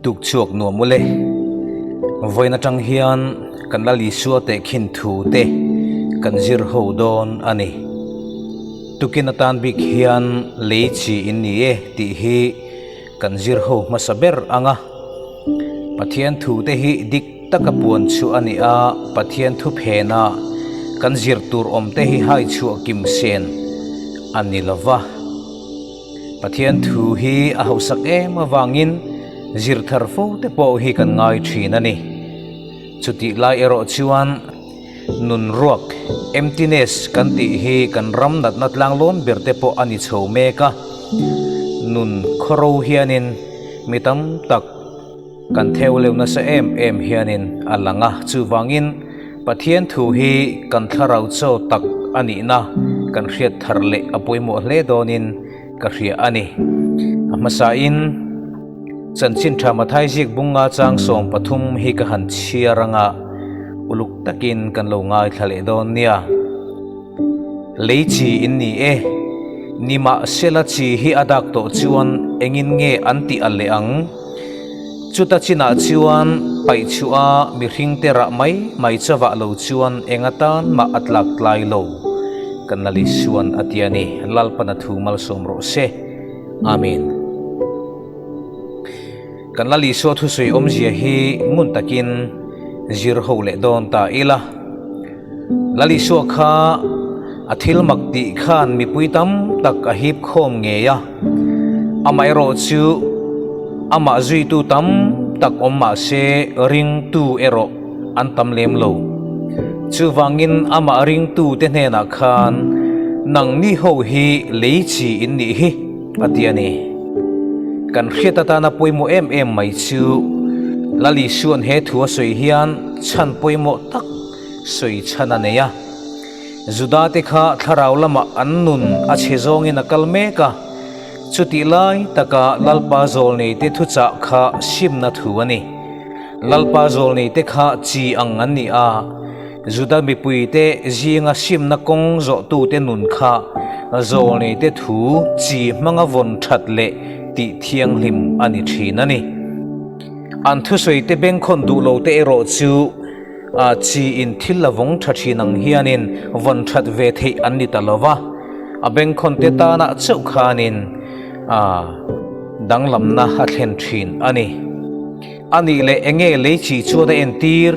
Tuk chhuak nuam ule. Vawiin atang hian kan Lal Isua tehkhin thu te kan zir ho dawn a ni. Tukin atan bik hian lei chi in ni e tih hi kan zir ho hmasa ber ang a. Pathian thu te hi dik taka puan chhuah a ni a, Pathian thu phena kan zir tur awm te hi hai chhuah kim sen a ni lo va. Pathian thu hi a hausak em avangin zir thar fo te pawh hi kan ngai thin a ni. Chutih lai erawh chuan nun ruak, emptiness, kan tih hi kan ram natna tlanglawn ber te pawh a ni chho mek a. Nun khawro hianin mi tam tak kan theu leu nasa em em hianin a lang a. Chuvangin Pathian thu hi kan thlarau chaw tak a nihna kan hriat thar leh a pawimawh hle dawnin ka hria a ni. A hmasain Chanchin Tha Mathai Zik Bunga chang 13 hi ka han chhiar anga uluk takin kan lo ngaithla leh dawn nia. Lei chi in ni e, nimahsela chi hi a dak tawh chuan engin nge an tih a leh ang? Chuta chinah chuan paih chhuah a mihringte rah mai mai chawah lo chuan eng atan mah a tlak tlai lo. Kan Lal Isuan a ti a ni. Lalpan a thu malsawm rawh se. Amen. Kan Lal Isua thusawi awmzia hi ngun takin zir ho leh dawn ta ila. Lal Isua kha a thil mak tih khan mipui tam tak a hip khawm ngei a, amaherawh chu amah zuitu tam tak awm mah se ringtu erawh an tam lem lo. Chuvangin amah ringtute hnenah khan nangni ho hi lei chi in nih hi a ti a ni. Kan hriat atana pawimawh em em mai chu Lal Isua'n he thu a sawi hian chhan pawimawh tak sawi chhan a nei a. Juda te kha thlarau lamah an nun a chhe zawngin a kal mek a, chutih lai taka Lalpa zawlneite thuchah kha simna thu a ni. Lalpa zawlneite kha chi ang an ni a, Juda mipuite zinga simna kawng zawhtute nun kha zawlneite thu chi hmanga vawn that leh tih thianghlim a ni thin a ni. An thusawite bengkhawn duh lote erawh chu A chi in thil a vawng tha thin ang hianin vawn that ve theih an ni ta lo va, a bengkhawn te tanah chauh khanin a danglamna a thlen thin a ni. A nih leh enge lei chi chuan a entir?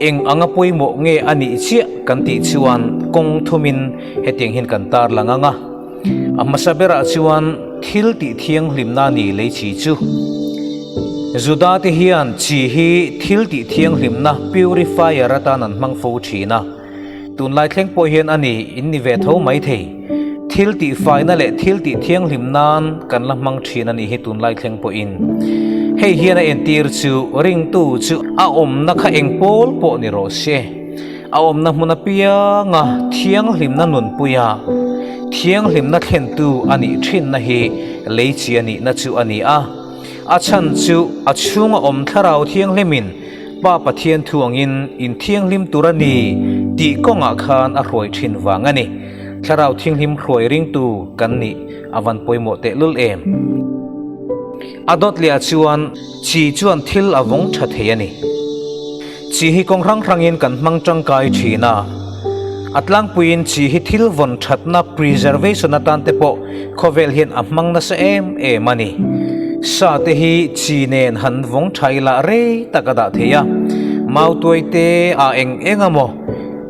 Eng anga pawimawh nge a nih chiah kan tih chuan kawng thumin hetiang hian kan tarlang ang a. A hmasa berah chuan thil tih thianghlimna a ni lei chi chu. Juda te hian chi hi thil tih thianghlimna, purifier, atan an hmang fo thin a. Tunlai thleng pawh hian a ni in ni ve tho mai thei. Thil tih faina leh thil tih thianghlim nan kan la hmang thin a nih hi tunlai thleng pawhin. Hei hian a entir chu ringtu chu a awmna kha eng pawl pawh ni rawh se. A awmna hmun apianga thianghlimna nunpuia thianghlimna thlentu a nih thinna hi lei chi a nihna chu a ni a. A chhan chu a chhunga awm thlarau thianghlimin Pa Pathian thu angin inthianghlim tur a ni tih kawngah khan a hruai thin vang a ni. Thlarau thianghlim hruai ringtu kan nih a van pawimawh tehlul em? A dawt leh ah chuan chi chuan thil a vawng tha thei a ni. Chi hi kawng hrang hrangin kan hmang tangkai thin a, a tlangpuiin chi hi thil vawn thatna, preservation, atan te pawh khawvel hian a hmang nasa em em a ni. Sa te hi chi nen han vawng tha ila rei tak a dah thei a, mautuai te a eng eng a maw,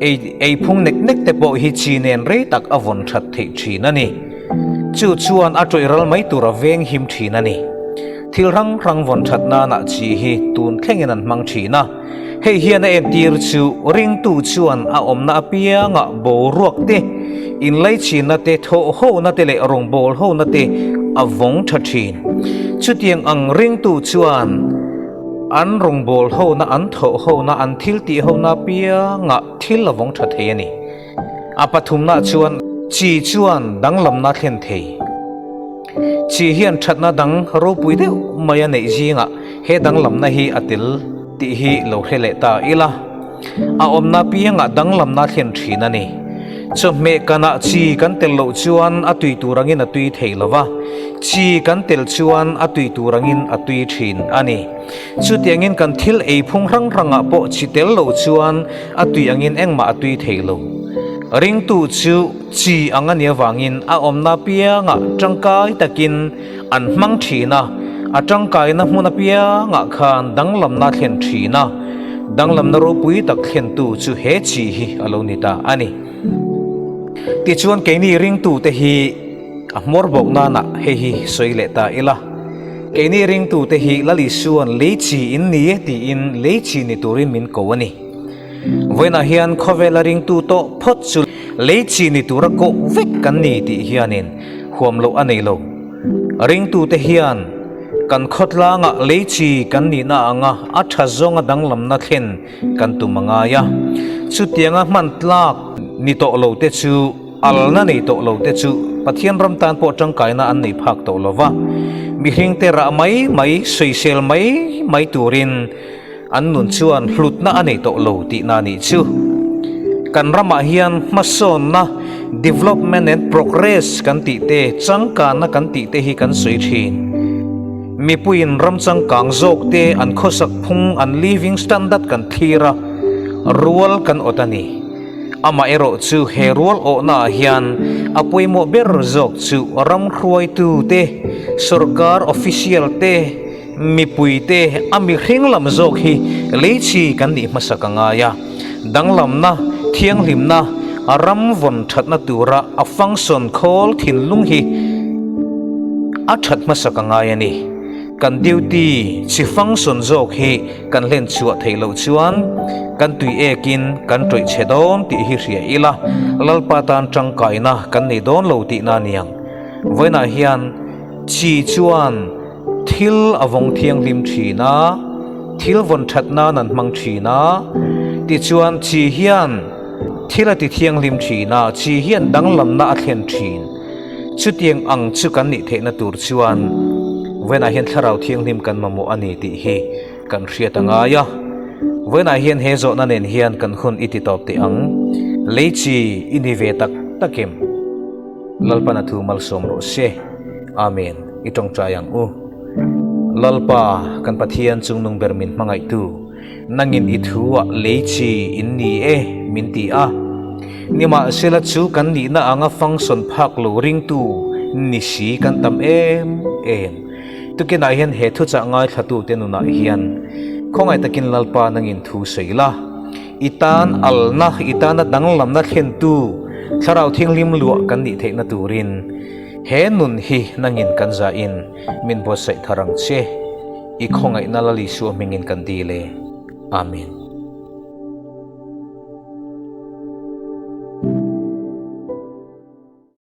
ei ei phung nek nek te pawh hi chi nen rei tak a vawn that theih thin a ni. Chu chuan a tawih ral mai tur a veng him thin a ni. Thil hrang hrang vawn that nanah chi hi tun thlengin an hmang thin a, hei hian a entir chu ringtu chuan a awmna apiangah boruak te, inlaichinna te, thawhhona te leh rawngbawlhona te a vawng tha thin. Chutiang ang ringtu chuan an rawngbawlhona, an thawhhona, an thil tihhona apiangah thil a vawng tha thei a ni. A pathumna chuan chi chuan danglamna thlen thei. Chi hian thatna dang ropui deuh mai a neih zingah he danglamna hi a tel tih hi lo hre leh ta ila. A awmna piangah danglamna thlen thin a ni. Chawhmeh kanah chi kan tel loh chuan a tui tur angin a tui thei lo va, chi kan tel chuan a tui tur angin a tui thin a ni. Chutiangin kan thil ei phung hrang hrangah pawh chi tel lo chuan a tui angin engmah a tui thei lo. Ringtu chu chi ang a nih avangin a awmna apiangah tangkai takin an hmang thin a, a tangkaina hmun apiangah khan danglamna a thlen thin a, danglamna ropui tak thlentu chu he chi hi a lo ni ta a ni. Tichuan keini ringtute hi a hmawr bawk nana hei hi sawi leh ta ila, keini ringtute hi Lal Isua'n lei chi in ni e tiin lei chi ni turin min ko a ni. Vawiinah hian khawvela ringtu tawh phawt chu lei chi ni tura koh vek kan ni tih hianin huam loh a nei lo. Ringtute hian kan khawtlangah lei chi kan nihna anga a tha zawnga danglamna thlen kan tum a ngai a. Chutianga hman tlak ni tawh lo te chu alna nei tawh lo te chu Pathian ram tan pawh tangkaina an nei phak tawh lo va. Mihringte rah mai mai, sawisel mai mai turin An nun chuan hlutna a nei tawh lo tihna a nih chu. Kan ramah hian hmasawnna, development and progress, kan tih te, changkanna kan tih te hi kan sawi thin. Mipuiin ram changkang zawk te an khawsak phung, an living standard kan thlir a, rual kan awt a ni. Amaherawh chu he rual awhnaah hian a pawimawh ber zawk chu ram hruaitu te, sorkar official te, Mipuite a mihring lam zawk hi lei chi kan nih hmasak a ngai a, danglamna, thianghlimna, ram vawn thatna tura a function khawl thinlung hi a that hmasak a ngai a ni. Kan duty chi function zawk hi kan hlen chhuah theih loh chuan kan tui ekin kan tawih chhe dawn tih hi hria ila, Lalpa tan tangkaina kan nei dawn lo tihna a niang. Vawiinah hian chi chuan Thil a vawng thianghlim thin a, thil vawn that nan an hmang thin a, tichuan chi hian thil a ti thianghlim thin a, chi hian danglamna a thlen thin. Chutiang ang chu kan nih theihna tur chuan vawiinah hian thlarau thianghlim kan mamawh a ni tih hi kan hriat a ngai a. Vawiinah hian he zawhna nen hian kan hun i ti tawp teh ang. Lei chi i ni ve tak tak em? Lalpan a thu malsawm rawh se. Amen. I tawngtai ang u. Lalpa, kan Pathian chungnung ber min hmangaihtu, nangin i thu-ah lei chi in ni e, min ti a. Nimahsela chu kan nihna anga function phak lo ringtu ni si kan tam em em. Tukinah hian he thuchah ngaithlatute nunah hian khawngaih takin Lalpa nangin thu sawi la. I tan alna, i tana danglamna thlentu Thlarau Thianghlim luah kan nih theihna turin he nun hi nangin kan zahin min buatsaih thar ang che. I khawngaihna Lal Isua hmingin kan dil e. Amen.